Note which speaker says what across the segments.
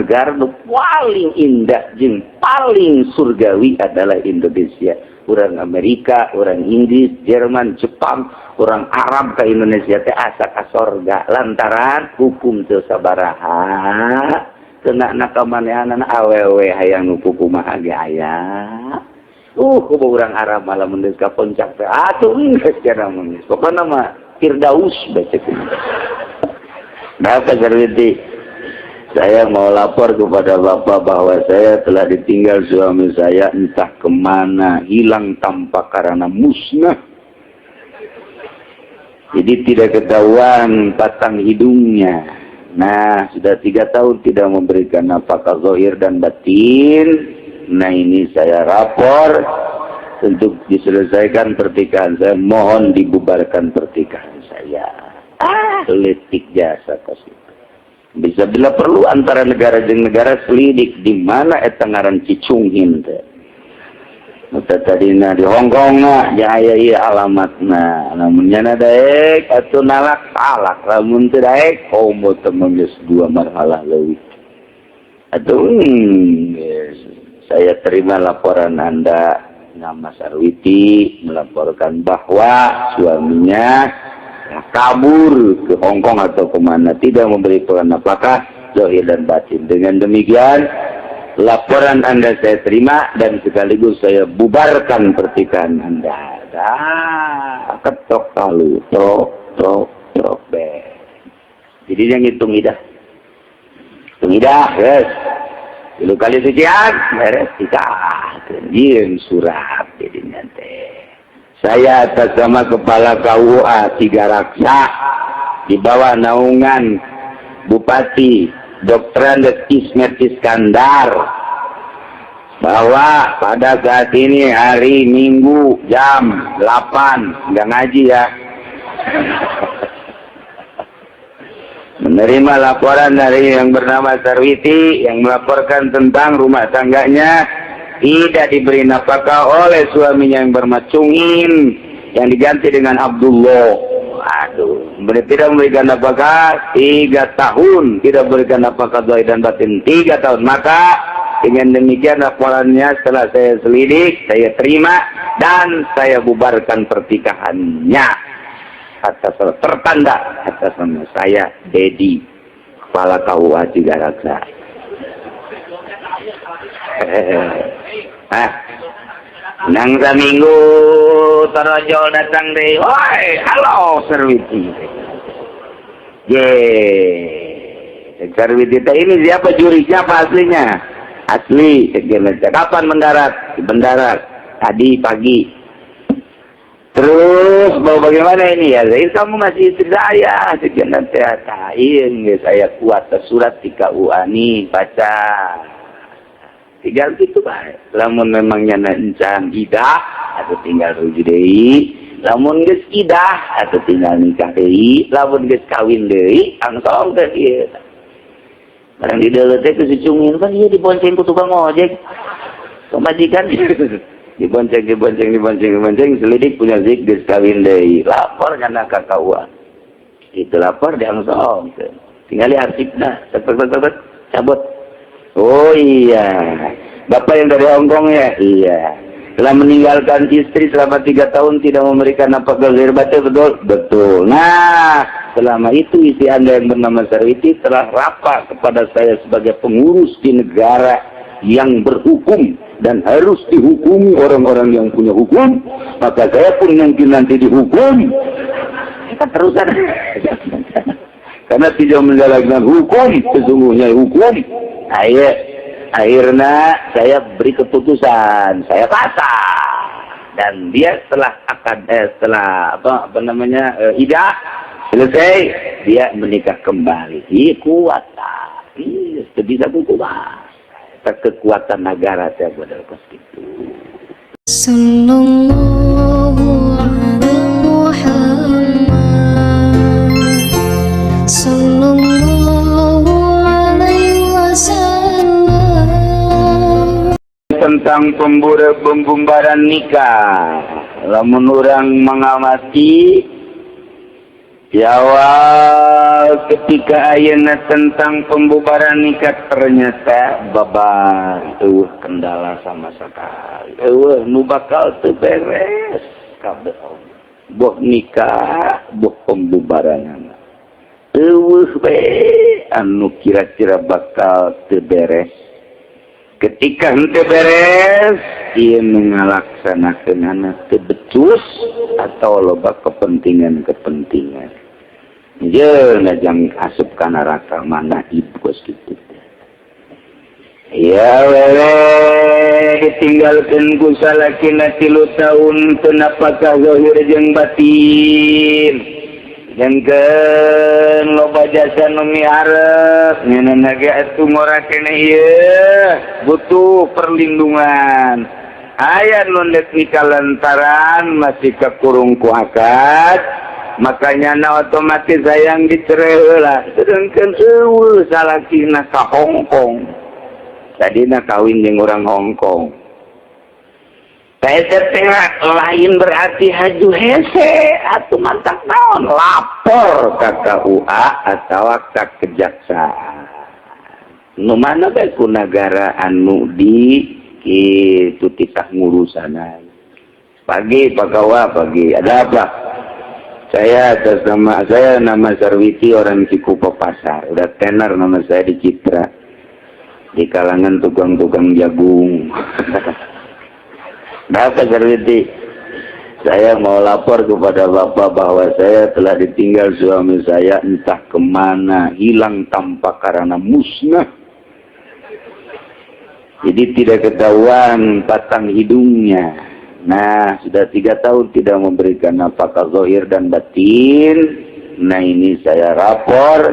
Speaker 1: Negara nu paling indah jeung paling surgawi adalah Indonesia. Orang Amerika, orang Inggris, Jerman, Jepang, orang Arab ke Indonesia teh asa ka sorga lantaran hukum teu sabaraha, kena na kamanehanana awewe hayang nu kumaha ge aya. Kudu orang Arab malah mun ka puncak teh atuh geus cenah mun pokona mah Firdaus baca. Berapa Sarwiti? Saya mau lapor kepada Bapak bahwa saya telah ditinggal suami saya entah kemana, hilang tanpa karena musnah. Jadi tidak ketahuan batang hidungnya. Nah, sudah 3 tahun tidak memberikan nafkah zohir dan batin. Nah, ini saya rapor untuk diselesaikan pernikahan saya. Mohon dibubarkan pernikahan saya. Ah, letik jasa kos itu. Bisa bila perlu antara negara dengan negara selidik di mana eta ngaran Cicungin teh. Mata tadina di Hong Kong na, ya aya ieu alamatna. Lamun nyana daek atuh nalak talak, lamun teu daek komo teu geus dua marhalah leuwih. Atuh yes. Saya terima laporan Anda, nama Sarwiti melaporkan bahwa suaminya kabur ke Hong Kong atau kemana, tidak memberi nafkah zahir dan batin. Dengan demikian, laporan Anda saya terima dan sekaligus saya bubarkan pernikahan Anda. Dah, ketok palu, tok, tok, tok, be. Jadi yang hitung idah. Hitung idah, yes. Tilu kali sucian, beres nikah. Jieun surat jadi nanti. Saya atas nama Kepala KUA Tiga Raksa di bawah naungan Bupati Drs. Ismet Iskandar bahwa pada saat ini hari Minggu jam 8, nggak ngaji ya, menerima laporan dari yang bernama Sarwiti yang melaporkan tentang rumah tangganya tidak diberi nafkah oleh suaminya yang bernama Cungin yang diganti dengan Abdullah. Aduh, tidak memberikan nafkah 3 tahun, tidak memberikan nafkah zahir dan batin 3 tahun. Maka dengan demikian laporannya setelah saya selidik, saya terima dan saya bubarkan pernikahannya atas tertanda atas nama saya Dedi, Kepala KUA Tiga Raksa. Ah, nang saminggu torojol datang deh, "Woi, halo Sarwiti." Ye, Sarwiti teh, "Ini siapa juri, siapa aslinya?" "Asli." "Kapan mendarat?" "Mendarat tadi pagi." "Terus mau bagaimana ini ya?" "Jadi kamu masih istri saya." Sekian nanti iya saya kuat surat di KUA nih, baca. Tinggal gitu bae. Lamun memangnya encan idah atau tinggal rujuk deui, lamun geus idah atau tinggal nikah deui, lamun geus kawin deui langsung ke ieu. Barang di deuleu teh ku si Cungin kan ieu dibonceng ku tukang ojek. Pamajikan dibonceng, dibonceng, dibonceng, dibonceng, selidik punya zik geus kawin deui, lapor nyana ka KUA. Itu lapor diangsong, tinggal di arsipna, tek tek tek tek, cabut. "Oh iya, Bapak yang dari Hongkong ya?" "Iya." "Telah meninggalkan istri selama 3 tahun, tidak memberikan nafkah zahir batin, betul?" "Betul." "Nah, selama itu istri Anda yang bernama Sarwiti telah rapat kepada saya sebagai pengurus di negara yang berhukum dan harus dihukumi orang-orang yang punya hukum, maka saya pun mungkin nanti dihukum." Kita terusan. Karena tidak menjalankan hukum, sesungguhnya hukum. Ayo, akhirnya saya beri keputusan, saya pasang. Dan dia setelah akad, setelah apa, apa namanya, idah selesai, dia menikah kembali. Iya kuat, iya, bisa kuat. Kekuatan negara saya model kos gitu.
Speaker 2: Sallallahu ala Muhammad Sallallahu alaihi wasallam.
Speaker 1: Tentang pembumbaran nikah, lamun orang mengamati Di awal ketika ayeuna tentang pembubaran nikah ternyata babar eueuh kendala sama sekali. Eueuh nu bakal teu beres kabeh boh nikah boh pembubaranana. Eueuh bae anu kira-kira bakal teu beres. Ketika henteu beres, ieu nu ngalaksanakeunana teu becus atau loba kepentingan-kepentingan. Jeung ngajang asup ka neraka mana ibu gitu. Ya wewe ditinggalkeun ku salakina 3 tahun teu napakah zahir jeung batin. Jengkeun loba jasa nu miharep nyeunana ge atuh ngora keneh ieu butuh perlindungan. Aya nu deuk nikah lantaran masih kakurung ku akad. Makanya na otomatis sayang dicerai heula sedangkan eueuh salakina ka Hong Kong tadina kawin jeung urang Hong Kong teh lain berarti haju hese atuh mantak naon lapor ka KUA atawa ka kejaksaan nu mana bae ku nagara anu di kitu titah ngurusanna. Pagi Pak KUA, pagi ada apa? Saya atas nama saya nama Sarwiti orang Cikupa Pasar. Udah tenar nama saya di Citra. Di kalangan tukang-tukang jagung. Bapak Sarwiti, saya mau lapor kepada Bapak bahwa saya telah ditinggal suami saya entah kemana, hilang tanpa karena musnah. Jadi tidak ketahuan batang hidungnya. Nah, sudah 3 tahun tidak memberikan nafkah zahir dan batin. Nah, ini saya rapor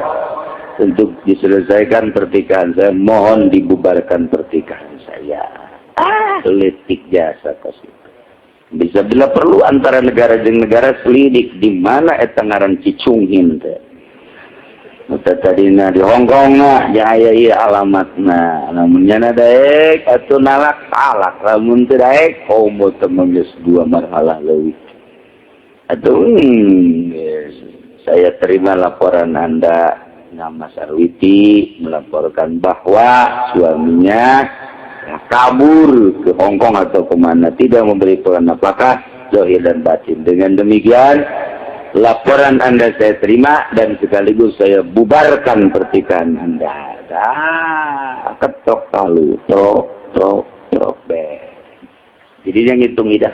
Speaker 1: untuk diselesaikan pernikahan saya. Mohon dibubarkan pernikahan saya. Ah, letik jasa kos itu. Bisa bila perlu antara negara jeung negara selidik di mana eta ngaran Cicunghin teh. Mata tadina di Hong Kong nah, ya aya ieu alamatna. Lamun nyana daek atuh nalak talak, lamun teu daek komo teu geus 2 marhalah leuwih. Atuh saya terima laporan Anda, nama Sarwiti melaporkan bahwa suaminya kabur ke Hong Kong atau kemana, tidak memberi nafkah zahir dan batin. Dengan demikian laporan Anda saya terima dan sekaligus saya bubarkan pernikahan Anda. Dah, ketok palu, tok tok tok be. Jadi yang hitung idah.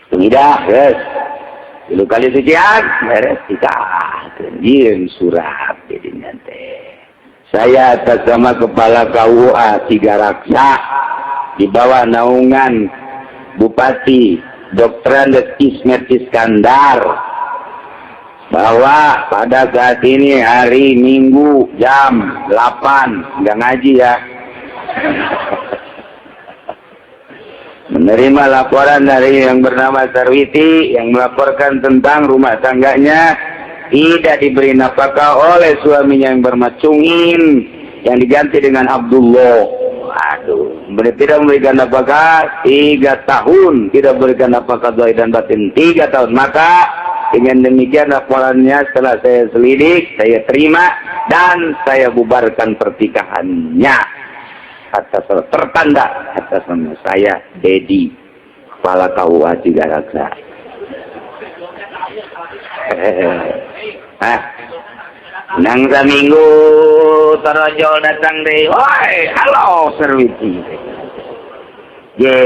Speaker 1: Hitung idah, yes. 3 kali sucian, beres nikah. Jieun surat jadi nanti. Saya atas nama kepala KUA 3 Raksa di bawah naungan Bupati Dr. Andes Ismet Iskandar bahwa pada saat ini hari Minggu jam 8 nggak ngaji ya, menerima laporan dari yang bernama Sarwiti yang melaporkan tentang rumah tangganya tidak diberi nafkah oleh suaminya yang bernama Cungin yang diganti dengan Abdullah. Aduh, tidak memberikan nafkah 3 tahun, tidak memberikan nafkah zahir dan batin 3 tahun. Maka dengan demikian laporannya setelah saya selidik, saya terima dan saya bubarkan pernikahannya atas tertanda atas nama saya Dedi, kepala KUA Tiga Raksa. Hah? Nang saminggu tarojol datang deh, woi, halo Sarwiti. Ye,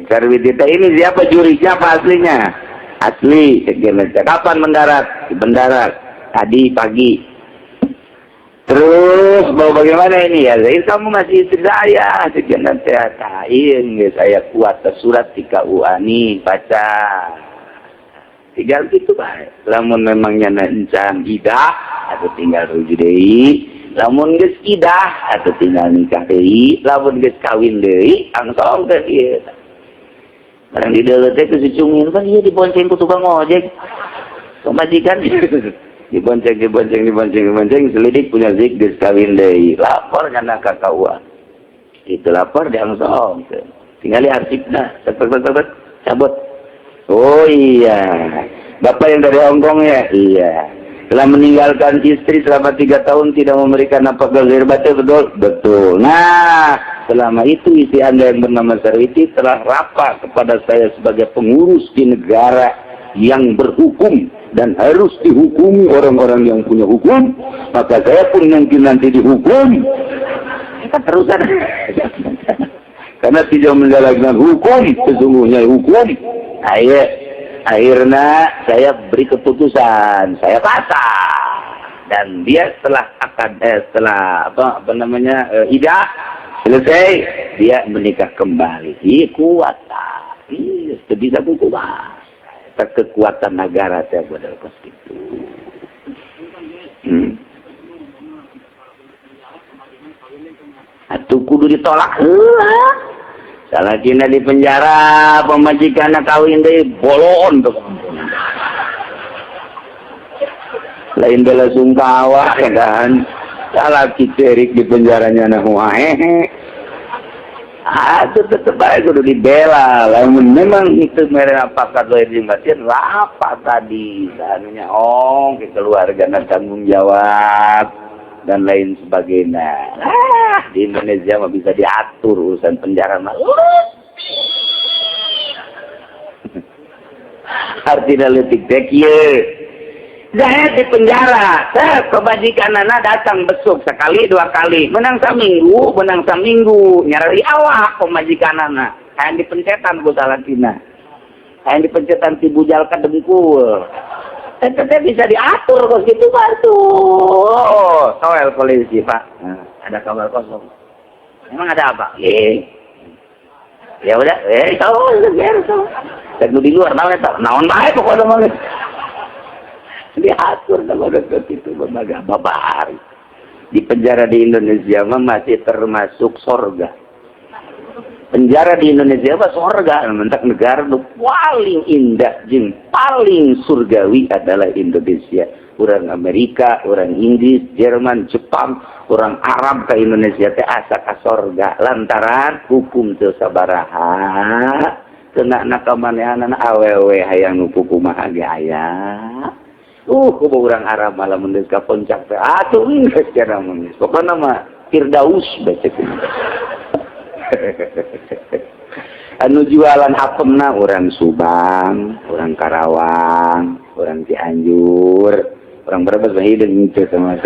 Speaker 1: Sarwiti ini siapa juri, siapa aslinya? Asli, kapan mendarat? Mendarat tadi pagi. Terus mau bagaimana ini ya? Jadi kamu masih istri saya, sekian nanti saya kuat surat di KUA nih, baca. Tinggal gitu bae. Lamun memangnya encan idah atau tinggal rujuk deui, lamun geus idah atau tinggal nikah deui, lamun geus kawin deui, langsung ke ieu. Barang di deuleu teh ku si Cungin kan ieu dibonceng ku tukang ojek. Pamajikan dibonceng dibonceng dibonceng dibonceng selidik punya zik geus kawin deui. Lapor kana ka KUA. Itu lapor diangsong. Tinggal di arsipna, tek tek tek cabut. Oh iya, Bapak yang dari Hongkong ya? Iya. Telah meninggalkan istri selama 3 tahun tidak memberikan nafkah zahir batin, betul? Betul. Nah, selama itu istri Anda yang bernama Sarwiti telah rapat kepada saya sebagai pengurus di negara yang berhukum dan harus dihukumi orang-orang yang punya hukum, maka saya pun mungkin nanti dihukum. Kita terusan. Karena tidak menjalankan hukum, sesungguhnya hukum. Ayo, akhirnya saya beri keputusan, saya pasang. Dan dia setelah akad, setelah apa namanya idah selesai, dia menikah kembali. Ih, kuat, ih, bisa kuat. Kekuatan negara saya model kos gitu. Atuh kudu ditolak heula. Salakina di penjara, pamajikanna kawin deui boloon tuh. Lain bela sungkawa ya kan. Salaki cerik di penjaranya na hehe. Atuh tetep bae kudu dibela. Lamun memang itu mere apakah doa jeung batin apa tadi anunya oh ke keluarga na tanggung jawab dan lain sebagainya. Ah, di Indonesia mah bisa diatur urusan penjara mah. Artinya leutik teh kieu. Saya di penjara, saya kebajikan anak datang besuk sekali dua kali, menang saminggu, nyari awak pemajikan anak. Hayang dipencetan ku salakina. Hayang dipencetan ti bujal ka dengkul. Eta teh bisa diatur kos gitu bantu. Oh, soel polisi, Pak. Nah, ada kamar kosong. Emang ada apa? Ya udah, tahu beres. Dan di luar naon eta? Naon bae pokoknya mah. Diatur kalau udah itu berbagai babari. Di penjara di Indonesia mah masih termasuk sorga. Penjara di Indonesia mah sorga, mentak negara nu paling indah jeung paling surgawi adalah Indonesia. Orang Amerika, orang Inggris, Jerman, Jepang, orang Arab ke Indonesia teh asa ka sorga lantaran hukum teu sabaraha kena nakamanehanana awewe hayang nu kumaha ge aya. Kuba urang Arab malah mun ka puncak teh. Atuh geus cara mun. Pokona mah Firdaus baca kumaha. Anu jualan apemna urang Subang, urang Karawang, urang Cianjur, urang Brebes mah hideung teu sama.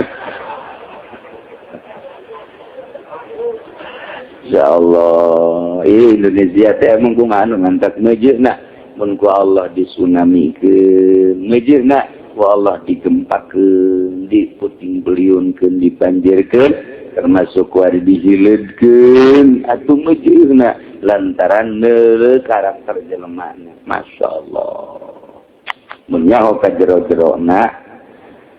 Speaker 1: Insyaallah, Indonesia teh emang kumaha anu ngantak meujeuhna mun ku Allah disunamikeun, meujeuhna ku Allah digempakeun, diputing beliunkeun, dibanjirkeun, termasuk ku ari dihileudkeun atuh meujeuhna lantaran neuleuh karakter jelemana. Masya Allah. Mun nyaho ka jero-jerona,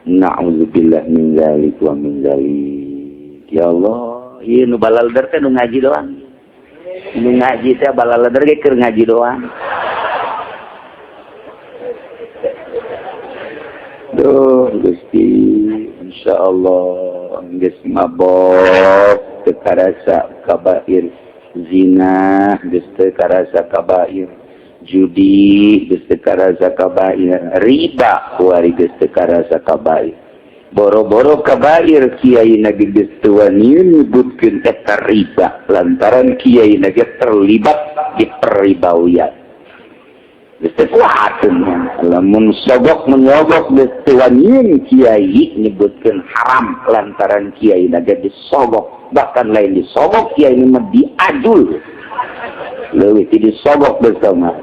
Speaker 1: na'udzubillah min zalik wa min zalik. Ya Allah, ieu nu balalder teh nu ngaji doang. Nu ngaji teh balalder ge keur ngaji doang. Duh, Gusti, insyaallah geus mabok teu karasa kabair zina, geus teu karasa kabair judi, geus teu karasa kabair riba, kuari geus teu karasa kabair. Boro-boro kabair kiai na ge geus teu wani nyebutkeun eta riba lantaran kiai na ge terlibat di perribawian. Lamun sogok menyogok geus teu wani kiai nyebutkeun haram lantaran kiai naga disogok, bahkan lain disogok kiai mah diajul leuwih ti disogok geus mah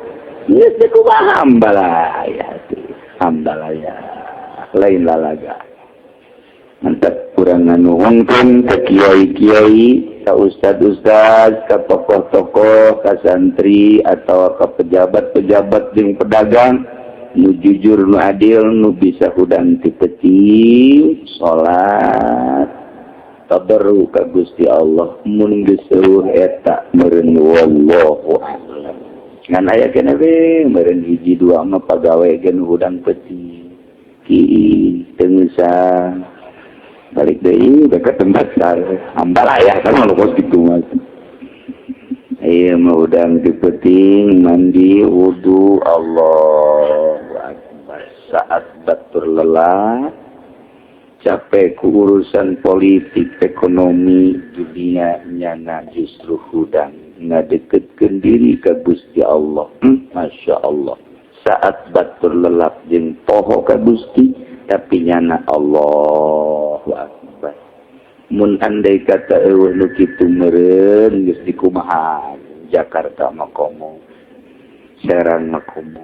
Speaker 1: geus teu kumaha hambalaya hambalaya lain lalaga. Mantap kurang nganuhunkeun ka kiai-kiai, ka ustad-ustad, ka tokoh-tokoh, ka santri atau ka pejabat-pejabat jeung pedagang nu jujur, nu adil, nu bisa hudang ti peuting salat tadarru ka Gusti Allah mun geus eueuh eta meureun wallahu a'lam. Ngan aya keneh we meureun hiji dua mah pagawe ge nu hudang peuting ki teu balik deui ke tempat sare ambalaya kan lu kos kitu mah. Ieu mah udang di peuting mandi wudu Allahu akbar. Saat batur lelah, capek ku urusan politik, ekonomi dunia, nyana justru hudang ngadeketkeun diri ka Gusti Allah. Masya Allah, saat batur lelap jeung poho ka Gusti, tapi nyana Allahu Akbar. Mun andai kata euweuh nu kitu meureun geus dikumaha Jakarta mah komo, Serang mah komo,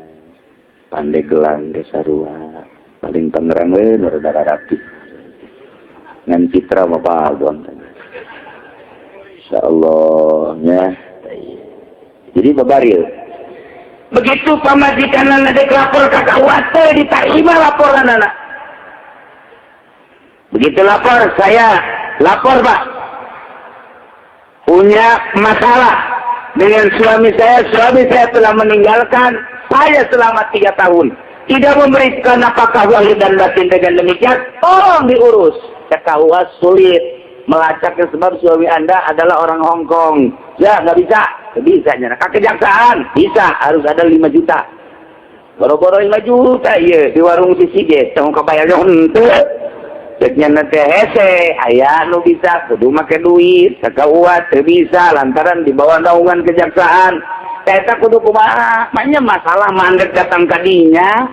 Speaker 1: Pandeglang ge sarua, paling Tangerang we nu rada rapi. Ngan Citra mah babon. Insyaallah nya. Jadi babaril. Begitu pamajikanna dek lapor ka KUA teh diterima laporanana. Begitu lapor, saya lapor, Pak. Punya masalah dengan suami saya telah meninggalkan saya selama 3 tahun. Tidak memberikan nafkah zahir dan batin. Dengan demikian, tolong diurus. KUA sulit melacaknya sebab suami Anda adalah orang Hong Kong. Ya, nggak bisa. Nggak bisa. Nyana. Ke kejaksaan, bisa. Harus ada 5 juta. Boro-boro 5 juta, iya. Di warung sisi ge, tong kebayarnya henteu. Cek nyana teh hese, aya nu bisa kudu make duit, ka KUA teu bisa lantaran di bawah naungan kejaksaan. Eta kudu kumaha? Makanya masalah mandek datang kadinya.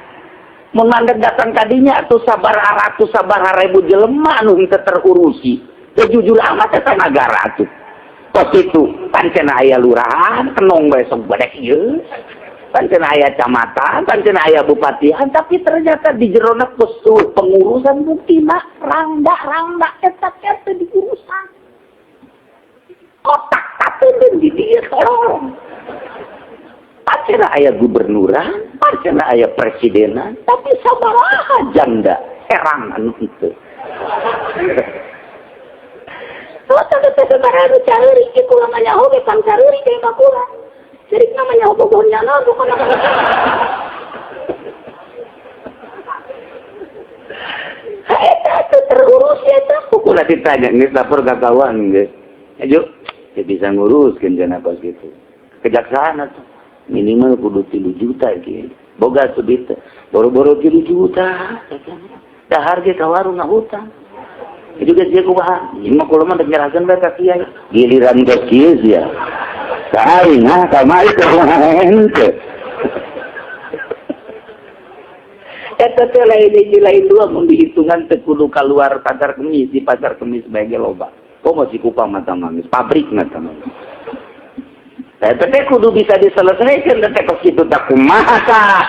Speaker 1: Mun mandek datang kadinya atuh sabaraha ratus, sabaraha ribu jelema anu henteu terurusi. Teu jujur amat eta nagara atuh. Kos itu pancen aya lurahan, kenong bae sok badek ieu. Pancen aya camatan, pancen aya bupatian, tapi ternyata di jerona pengurusan bukti mah rangda rangda eta teh diurusan. Kotak tapi di dieu tolong. Pancen aya gubernuran, pancen aya presidenan, tapi sabaraha janda Serang anu itu.
Speaker 3: Oh, tapi teh sabaraha nu careurik ge kula mah nyaho ge pang careurik ge mah kula. Cerik namanya bogohnya na bukan apa.
Speaker 1: Eta teu terurus eta kukula ditanya geus lapor ka kawan geus. Ayo, teu bisa nguruskeun cenah kos kitu. Kejaksaan atuh minimal kudu 3 juta kieu. Boga tuh duit teh. Boro-boro 3 juta. Dahar ge ka warung ngahutang. Itu geus ieu kumaha? Ieu mah kula mah dek nyerahkeun bae ka kiai. Giliran geus kieu sia. Ka aing ha kamari kumaha henteu. Eta teh lain hiji lain dua, mun dihitungan teu kudu kaluar Pasar Kemis, di Pasar Kemis bae ge loba. Komo si Kupang mata mangis, pabrik mata mangis. Eta teh kudu bisa diselesaikan teh kos kitu tah kumaha tah?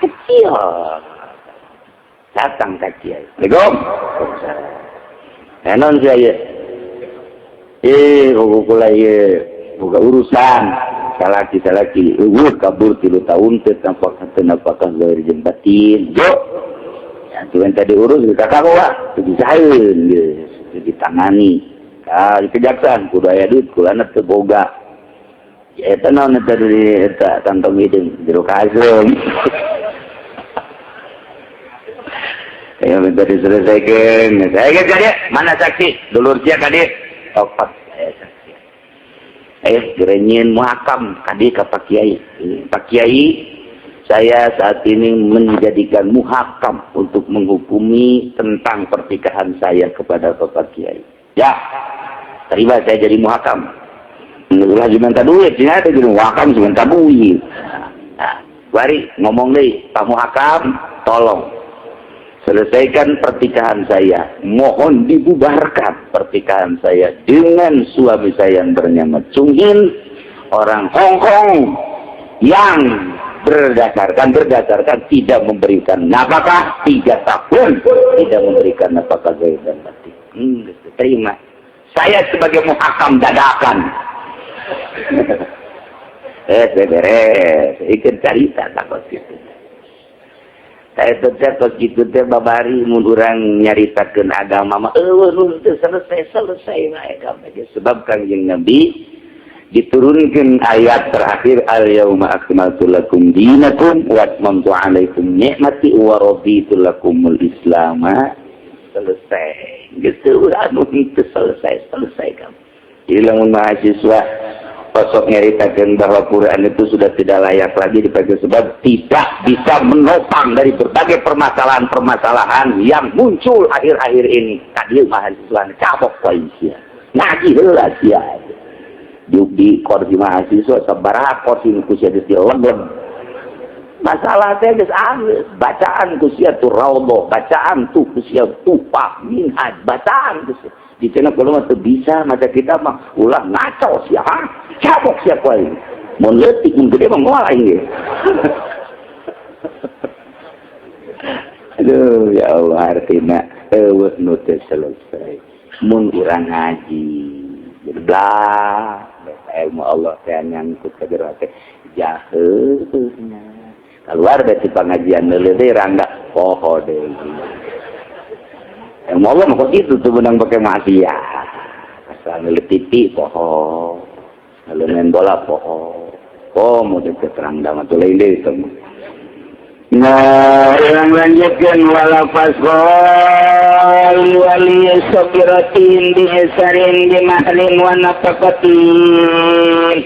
Speaker 1: Kecil. Datang ka kiai. Assalamualaikum. Eh non sia ieu? Eh, kula ieu boga urusan salaki salaki euweuh kabur 3 tahun teu tampak teu napakah zahir jeung batin. Jo. Ya, tuh tadi urus ka kakak teu bisaeun geus ditangani. Ah, di kejaksaan kudu aya duit, kulana teu boga. Ya eta naon eta di eta kantong hideung jero kasum. Ya minta diselesaikan. Saya ke dia, mana saksi? Dulur sia ka dieu. Opat saya saksi. Ayo gerenyin muhakam kadi ka Pak Kiai. Pak Kiai, saya saat ini menjadikan muhakam untuk menghukumi tentang pernikahan saya kepada Bapak Kiai. Ya, terima saya jadi muhakam. Ulah minta duit, sih ada jadi muhakam minta duit. Nah, bari ngomong deh, Pak Muhakam, tolong selesaikan pernikahan saya. Mohon dibubarkan pernikahan saya dengan suami saya yang bernama Chung Hin, orang Hong Kong yang berdasarkan berdasarkan tidak memberikan nafkah 3 tahun, tidak memberikan nafkah zahir dan batin. Terima. Saya sebagai muhakam dadakan. Eh, beres. Ikan cerita takut gitu. Saya tetep kos kitu teh babari mun urang nyaritakeun agama mah euweuh nu teu selesai-selesai mah agama ge. Sebab Kangjeng Nabi diturunkan ayat terakhir, al yauma akmaltu lakum dinakum wa atmamtu alaikum ni'mati wa raditu lakumul islama, selesai gitu. Anu itu selesai selesai kamu. Jadi lamun mahasiswa Pasok nyaritakeun bahwa Quran itu sudah tidak layak lagi dipakai sebab tidak bisa menopang dari berbagai permasalahan-permasalahan yang muncul akhir-akhir ini. Tadi mahasiswa cabok wae sia. Ngaji heula sia. Di kursi mahasiswa sabaraha kursi ku sia geus dilegleg. Masalah teh geus anggeus, bacaan ku sia tuh raudhah, bacaan tuh ku sia tuhfah, minhaj, bacaan ku sia. Di cenah kalau mah teu bisa maca kitab mah ulah ngaco sia, ha? Cabok sia ku aing. Mun leutik mun gede mah moal aing ge. Aduh ya Allah artina eueuh nu teu selesai. Mun urang ngaji jadi blah ilmu Allah teh nyangkut ka jero teh jaheuhna. Keluar dari pengajian leuleut deui rangga poho deui. Ilmu Allah mah kok gitu tuh benang pakai maksiat. Asal ngelit TV poho, ngelit main bola poho. Oh mau deket rangga mah tuh lain deui teh.
Speaker 4: Nah, orang lanjutkan wala fasqal wali sabiratin bi isarin bi mahrin wa nafaqatin.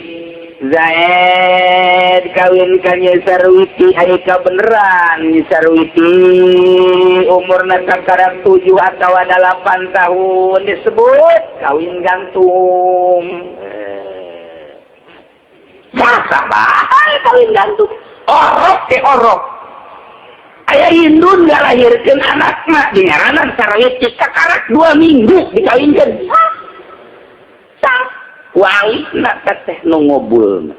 Speaker 4: Zaid kawin ka Nyi Sarwiti ari kabeneran Nyi Sarwiti umurna kakarak 7 atau 8 tahun disebut kawin gantung.
Speaker 1: Sah bae kawin gantung. Orok ke orok. Aya indun ngalahirkeun anakna di ngaranan Sarwiti kakarak 2 minggu dikawinkeun. Sah. Walina teh nu ngobulna.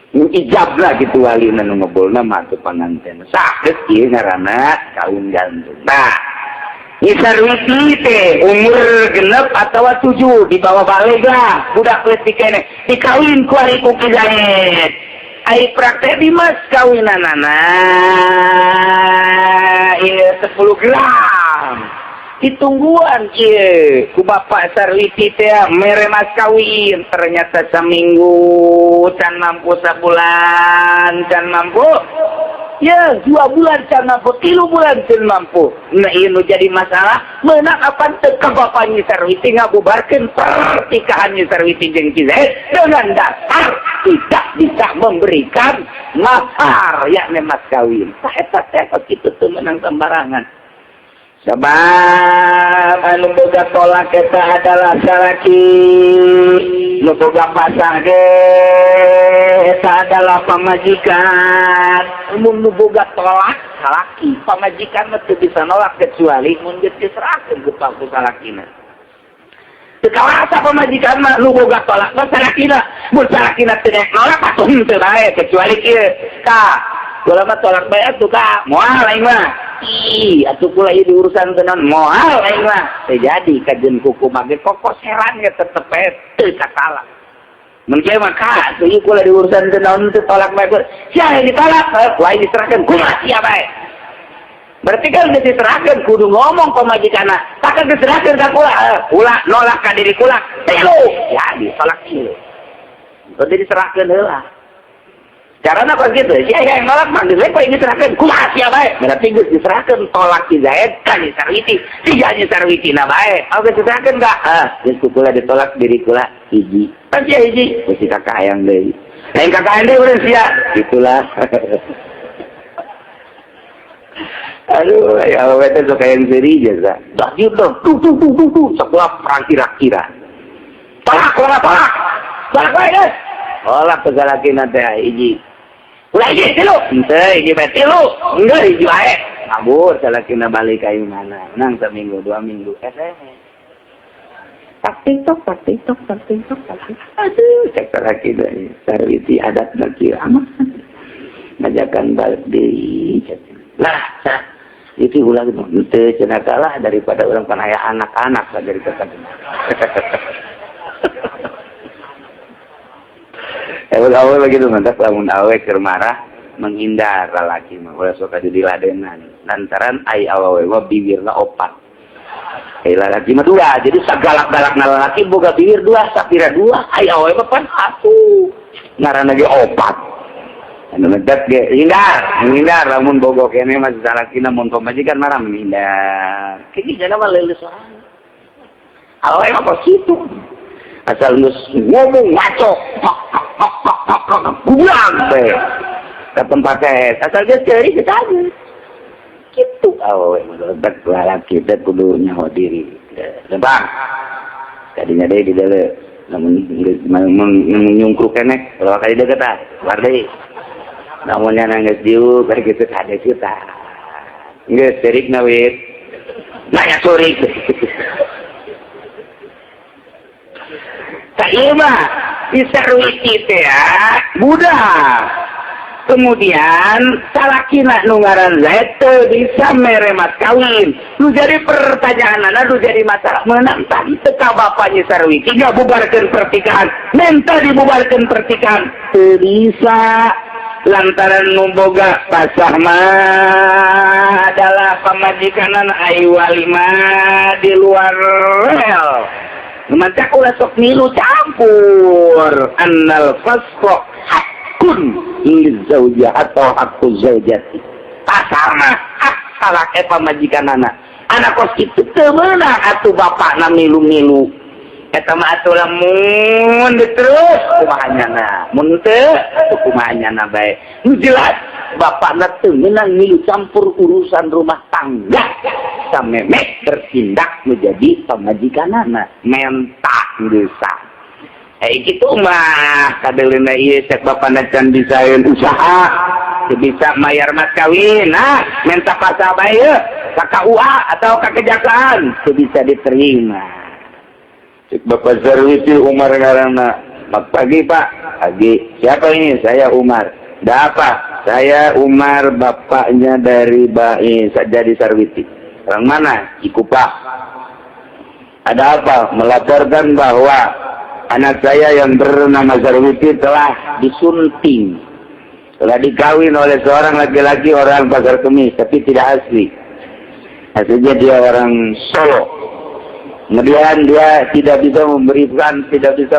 Speaker 1: Nu ijabna kitu walina nu ngobulna mah teu panganten. Sakeut ieu ngaranna kawin gantung.
Speaker 4: Nah, Nyi Sarwiti teh umur 6 atau 7 di bawah baleg lah budak leutik keneh dikawin ku ari ku Ki Zaid. Ai praktek di mas kawinanana ieu 10 gram. Ditungguan ieu ku bapak Sarwiti teh mere mas kawin ternyata seminggu can mampu sabulan can mampu ya 2 bulan can mampu 3 bulan can mampu. Nah ieu nu jadi masalah meunang apan teu ka bapak Nyi Sarwiti ngabubarkeun pernikahan Nyi Sarwiti jeung Ki Zaid dengan dasar tidak bisa memberikan mahar yakni mas kawin. Tah eta teh kitu teu meunang sembarangan.
Speaker 1: Sebab anu boga tolak eta adalah salaki, nu boga pasang ge eta adalah pamajikan.
Speaker 4: Mun nu boga tolak salaki, pamajikan mah teu bisa nolak kecuali mun geus diserahkeun ku salakina. Teu kawasa pamajikan mah nu boga tolak mah salakina. Mun salakina teu nolak atuh henteu bae kecuali kieu. Ka, kula mah tolak bae atuh ka, moal aing mah. Ih, atuh kula ieu diurusan tenan moal aing mah. Teu jadi kajeun kuku mah ge kokoseran ge tetep bae teu kasalah. Mun kieu mah ka, atuh ieu kula diurusan tenan teu tolak bae. Sia yang ditolak, ku aing diserahkeun kumaha sia bae. Berarti kan geus diserahkeun kudu ngomong pamajikanna. Takkan diserahkeun ka kula, kula nolak ka diri kula. Tilu, ya ditolak tilu. Berarti diserahkeun heula. Carana kok gitu, sia yang nolak mah geus we diserahkeun kumaha sia bae. Berarti geus diserahkeun tolak Ki Zaid ka Nyi Sarwiti. Tiga Nyi Sarwiti na bae. Oh geus diserahkeun ka? Geus ku kula ditolak diri kula hiji. Pan sia hiji, geus kakak hayang deui. Lain kakak hayang deui urang sia. Gitulah. Aduh, ya Allah teh sok hayang seuri jasa. Dah dieu tuh tuh tuh tuh tuh sakulah perang kira-kira. Tolak, tolak, tolak. Tolak bae geus. Tolak ke salakina teh hiji. Ulah hiji tilu. Henteu hiji bae tilu. Henteu hiji bae. Ngabur salakina balik ka imahna. Menang seminggu, 2 minggu. SMS. Tak tiktok, tak tiktok, tak tiktok, tak tiktok. Aduh, cek salakina Sarwiti adatna kieu amat. Ngajakan balik deui. Lah, sah. Itu ulah gitu. Henteu cenah kalah daripada urang pan aya anak-anak lah dari kata. Awe begitu mantap lamun awe keur marah menghindar lalaki mah ulah sok adu diladenan lantaran ai awewe mah bibirna opat. Ai lalaki mah dua, jadi sagalak-galakna lalaki boga bibir dua, sapira dua, ai awewe mah pan atuh ngaranna ge opat. Anu mendat ge hindar, menghindar lamun bogo kene mah salakina mun pamajikan marah menghindar. Kieu jana mah leuleus wae. Awewe mah kos kitu.
Speaker 1: Asal geus ngomong ngaco, buang bae ka tempat asal geus ceurik geus aja. Kitu awewe mah lalaki teh kudu nyaho diri. Lempang. Kadinya deui di dieu lamun mun nyungkruk keneh ulah kali deukeut tah, keluar deui. Lamun nya geus diuk bari kitu kade tah. Geus ceurikna wit. Nanya ceurik. Tak ieu mah disarwiti teh budak. Kemudian salakina nu ngaran Zaid teu bisa mere mas kawin. Nu jadi pertanyaanana, nu jadi masalah meunang tadi teu ka bapaknya Sarwiti ngabubarkeun pertikahan, minta dibubarkeun pertikahan teu bisa lantaran nu boga pasah mah adalah pamajikanana ai wali mah di luar rel. Mantap ulah sok milu campur annal fasqa hakun lizaujah atau hakku zaujati. Pasal mah hak salake pamajikanana. Anak kos kitu teu meunang atuh bapakna milu-milu. Eta mah atuh lamun terus kumaha nyana. Mun teu atuh kumaha nyana bae. Nu jelas bapakna teu meunang milu campur urusan rumah tangga. Samemek bertindak menjadi pamajikanana. Menta geus. Gitu mah kadeulina ieu cek bapana can bisaeun usaha teu bisa mayar mas kawin, nah minta pasal bae ka KUA atau ka kejaksaan teu bisa diterima. Cek Bapak Sarwiti Umar ngaranna, "Pagi Pak." "Pagi." "Siapa ini?" "Saya Umar." "Ada apa?" "Saya Umar, bapaknya dari Ba'i jadi Sarwiti." "Orang mana?" "Cikupa." "Ada apa?" "Melaporkan bahwa anak saya yang bernama Sarwiti telah disunting, telah dikawin oleh seorang laki-laki orang Pasar Kemis, tapi tidak asli. Aslinya dia orang Solo. Kemudian dia tidak bisa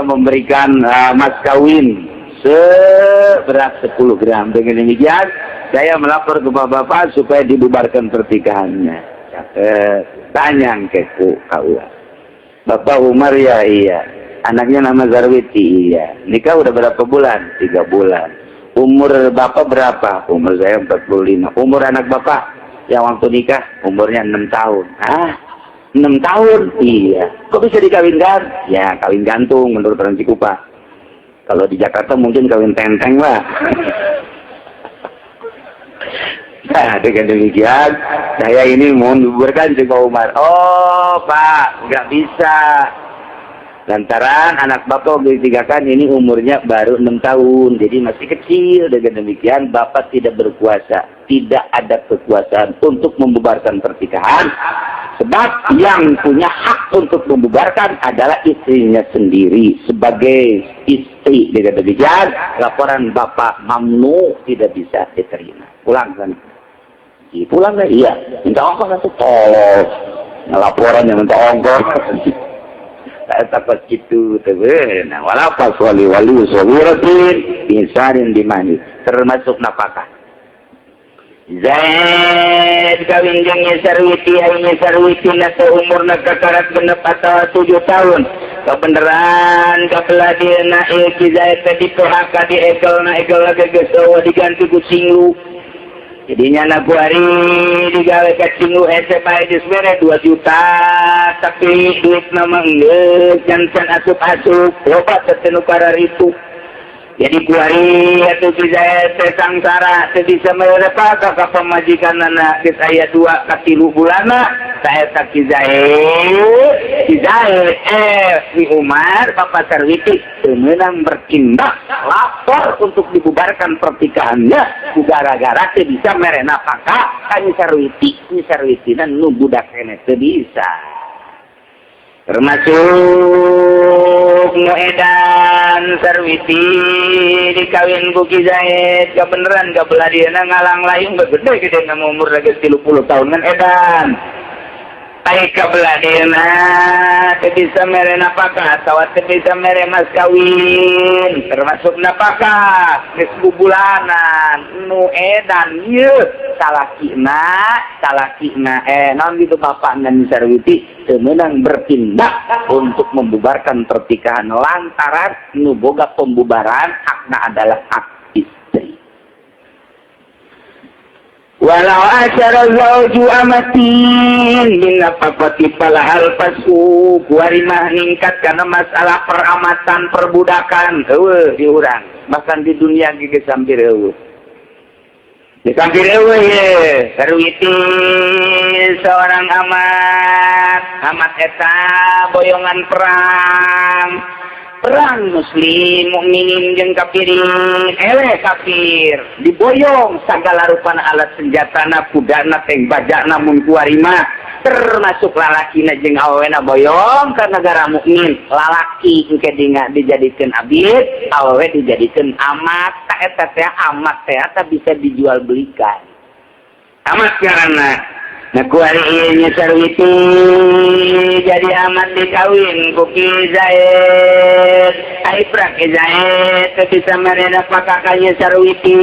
Speaker 1: memberikan mas kawin seberat 10 gram. Dengan demikian, saya melapor ke bapak-bapak supaya dibubarkan pernikahannya." Tanya ke KUA. "Bapak Umar ya?" "Iya." "Anaknya nama Zarwiti?" "Iya." "Nikah udah berapa bulan?" 3 bulan. "Umur bapak berapa?" "Umur saya 45. "Umur anak bapak yang waktu nikah?" "Umurnya 6 tahun. "Ah, 6 tahun?" "Iya." "Kok bisa dikawinkan?" "Ya, kawin gantung menurut orang Cikupa. Kalau di Jakarta mungkin kawin tenteng lah." Nah, dengan demikian, saya ini mohon dibubarkan Pak Umar. "Oh, Pak, nggak bisa. Lantaran anak bapak ditinggalkan ini umurnya baru 6 tahun, jadi masih kecil. Dengan demikian bapak tidak berkuasa, tidak ada kekuasaan untuk membubarkan pernikahan. Sebab yang punya hak untuk membubarkan adalah istrinya sendiri sebagai istri. Dengan demikian laporan bapak mamnu, tidak bisa diterima. Pulang kan?" "Pulang kan?" "Iya." "Minta ongkos atau tolong laporan yang minta ongkos." Eta pas kitu teh nah wala faswali wali sawiratin insanin dimani termasuk nafkah. Zaid kawin jeung Sarwiti, ai Sarwiti na umurna kakarak genep atawa 7 tahun. Kabeneran kabelah dieuna ieu ki Zaid teh di PHK di egelna egel lagi geus eueuh diganti ku cinglu. Jadinya anak kuari digawe ka cinglu hese bae geus mere 2 juta tapi duit nama geus can asup-asup loba teh nu kararitu. Jadi kuari atuh ki Zaid teh sangsara teu bisa mere ka pamajikanana geus aya 2 ka 3 bulanna saeta ki Zaid si Umar Bapak Sarwiti teu meunang bertindak lapor untuk dibubarkan pernikahannya gara-gara teu bisa mere nafkah ka Nyi Sarwiti. Nyi Sarwitina nu budak keneh teu bisa. Termasuk nu edan Sarwiti dikawin ku Ki Zaid kabeneran kabelah dieuna ngalang layung gede gede na umur lagi 30 tahun kan edan.
Speaker 4: Ai kabeladina teu bisa mere napakah atawa teu bisa mere mas kawin termasuk napakah geus bubulanan nu edan ieu salakina naon gitu bapak dan Sarwiti teu meunang bertindak untuk membubarkan pernikahan lantaran nu boga pembubaran hakna adalah hak istri. Walau asyara zauju amatin bin nafaqati falahal fasuk warimah ningkat karena masalah peramatan perbudakan eueuh di urang bahkan di dunia ge geus hampir eueuh. Geus hampir eueuh ye Sarwiti seorang amat amat eta boyongan perang perang muslim mukminin jeung kafirin eleh kafir diboyong sagala rupana alat senjatana kudana teng bajana mun kuari mah termasuk lalakina jeung awewena boyong ka negara mukmin lalaki engke dijadikeun abid awewe dijadikeun amat ta eta teh amat teh eta bisa dijual belikan amat ngaranna. Nah kuari ieu nya Sarwiti jadi amat dikawin ku Ki Zaid. Ai pra Ki Zaid teu bisa mere napakah ka Nyi Sarwiti.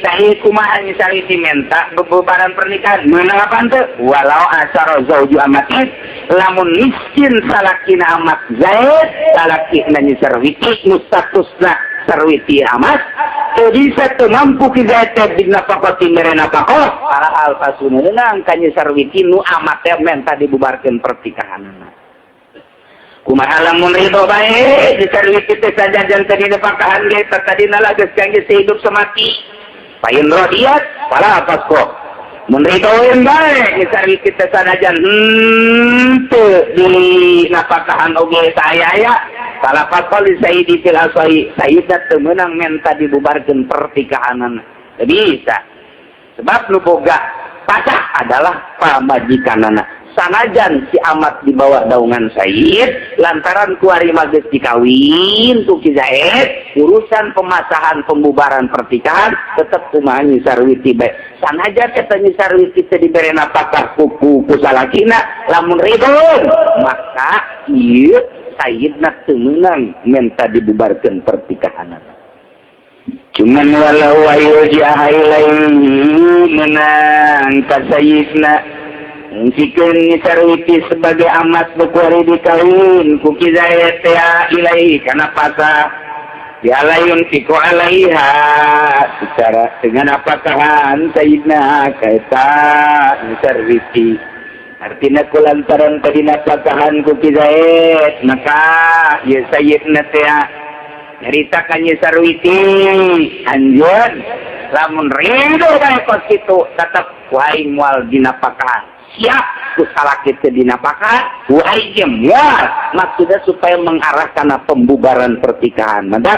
Speaker 4: Sahi kumaha Nyi Sarwiti minta bebubaran pernikahan meunang apaan teu? Walau asara zauju amatin lamun miskin salakina amat Zaid salakina Nyi Sarwiti nu statusna Sarwiti amat teu bisa teu mampu Ki Zaid teh binafaqati mere nafaqah para alfasuna meunang ka Nyi Sarwiti nu amat teh menta dibubarkeun pernikahanna. Kumaha lamun ridho bae Nyi Sarwiti teh sajajan teh dinafaqahan ge tadina lah geus kangge sehidup semati. Payin rodiyat fala fasqo. Mun ridhoeun bae Nyi Sarwiti teh sanajan henteu dinafaqahan oge saaya-aya fala fasqo li sayyidi fil aswahi sayyidna teu meunang menta dibubarkeun pernikahanna. Teu bisa. Sebab nu boga pasah adalah pamajikanana. Sanajan si amat di bawah daungan Sayyid lantaran kuari mah geus dikawin ku Ki Zaid urusan pemasahan pembubaran pernikahan tetep kumaha Nyi Sarwiti bae sanajan eta Nyi Sarwiti teh dibere napakah ku salakina lamun ridho maka ieu Sayyidna teu meunang menta dibubarkeun pernikahanna. Cuman walau ayu jahilai menang ka Sayyidna sikeun Nyi Sarwiti sebagai amat bekuari dikawin ku Ki Zaid teh ilaihi kana pasah dialayun fiku alaiha secara dengan apakahan Sayyidna kaeta Nyi Sarwiti artinya kulantaran tadi napakahan ku Ki Zaid maka ya Sayyidna teh nyarita ka Nyi Sarwiti anjeun lamun ridho bae kos kitu tetep ku aing moal dinapakahan siap ku salaki teu dinapakahan ku aing ge moal maksudnya supaya mengarah kana pembubaran pernikahan mandak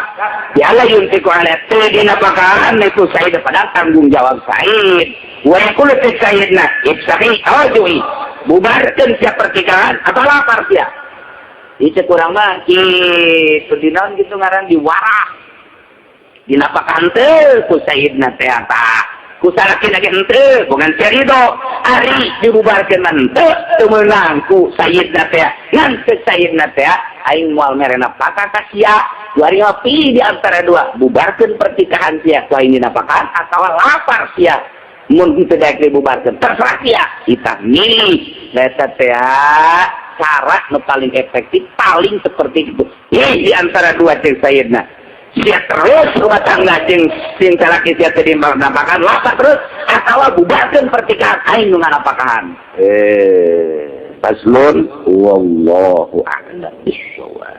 Speaker 4: diala yuntiku ala teu dinapakahan itu Said padahal tanggung jawab Said wa yaqulu Sayyidna ibsahi awjui bubarkeun sia pernikahan atau lapar sia. Ieu kurang mah kitu dinaon kitu ngaran diwarah. Dinapakahan teu ku Sayyidna teh tah. Ku salakina ge henteu, bukan sia ridho. Ari dibubarkeun mah henteu teu meunang ku Sayyidna teh. Ngan ke Sayyidna teh aing moal mere napakah ka sia. Dua mah pilih di antara dua, bubarkeun pernikahan sia ku aing dinapakahan atawa lapar sia. Mun teu daek dibubarkeun terserah sia. Kita milih eta teh cara nu paling efektif paling seperti itu. Ini di antara dua cek Sayyidna. Sia terus rumah tangga jeung sing salaki sia teu dinapakahan lapar terus atawa bubarkeun pernikahan aing nu nganapakahan. Faslun wallahu a'lam bissawab.